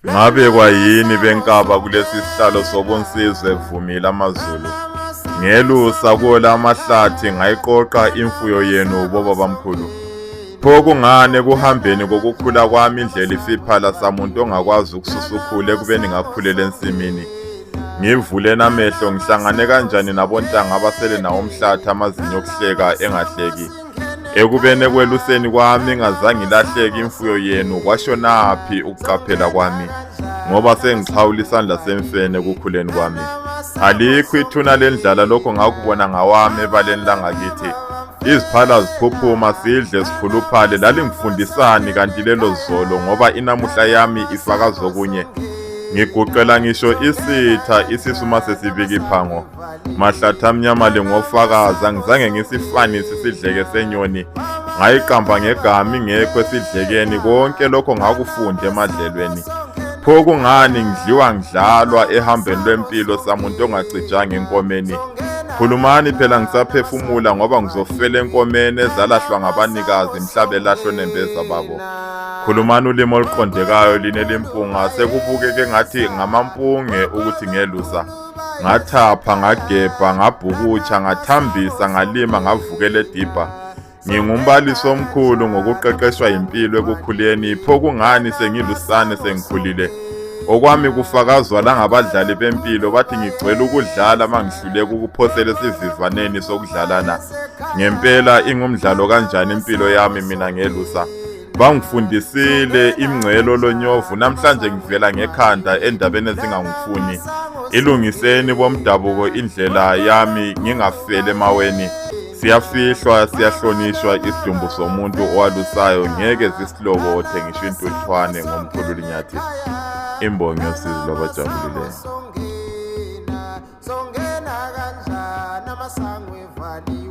Ngabekwa yini benkaba kulesi sihlalo sobunsizwa evumile amaZulu. Ngelusa kuwo la mahlathi ngayiqoqa imfuyo yenu bobabamkhulu. Pho kungani ekuhambeni kokukhula kwami indlela ifiphala samuntu ongakwazi ukususa ukhula ekubeni ngakhulela ensimini. Ngivuleni amehlo ngihlangane kanjani nabontanga abasele nawo umhlathi amazinyo okuhleka engahleki. Ekubeni ekweluseni kwami ingazange ilahleke imfuyo yenu kwashonaphi ukuqaphela kwami ngoba sengixhawula isandla semfene ekukhuleni kwami. Alikho ithuna lendlala lokho ngakubona ngawami ebaleni langakithi. Iziphala ziphuphuma sidle sikhuluphale lalingifundisani kanti lelo zolo ngoba inamuhla yami ifakaza okunye. Ngiguqela ngisho isitha isisu mase sibika iphango. Mahlathi amnyama lingofakaza angizange ngisifanise isidleke senyoni ngayiqamba ngegama ingekho esidlekeni konke lokho ngakufunda emadlelweni. Pho kungani ngidliwa ngidlalwa ehambeni lwempilo samuntu ongacijanga enkomeni? Khulumani phela ngisaphefumula ngoba ngizofela enkomeni ezalahlwa ngabanikazi mhla belahlwa onembeza babo. Khulumani ulimi oluqondekayo line limpunga sekubukeke ngathi ngamampunge ukuthi ngelusa. Ngathapha ngagebha ngabhukutsha ngathambisa ngalima ngavukela edibha. Ngingumbalisi omkhulu ngokuqeqeshwa yimpilo ekukhuleni pho kungani sengilusane sengikhulile okwami kufakazwa langabadlali bempilo bathi ngigcwele ukudlala mangihluleka ukuphosela esivivaneni sokudlalana ngempela ingumdlalo kanjani impilo yami mina ngelusa Bangifundisile imngcelo lonyovu namhlanje ngivela ngekhanda endabeni ezingangifuni. Ilungiseni bomdabuko indlela yami ngingafeli emaweni. Siyafihlwa siyahlonishwa isidumbu somuntu owalusayo ngeke zisilokothe ngisho intuthwane ngomkhulu Linyathi. Imbongi yosizi lwabajabulileyo. Songena kanjani amasango evaliwe?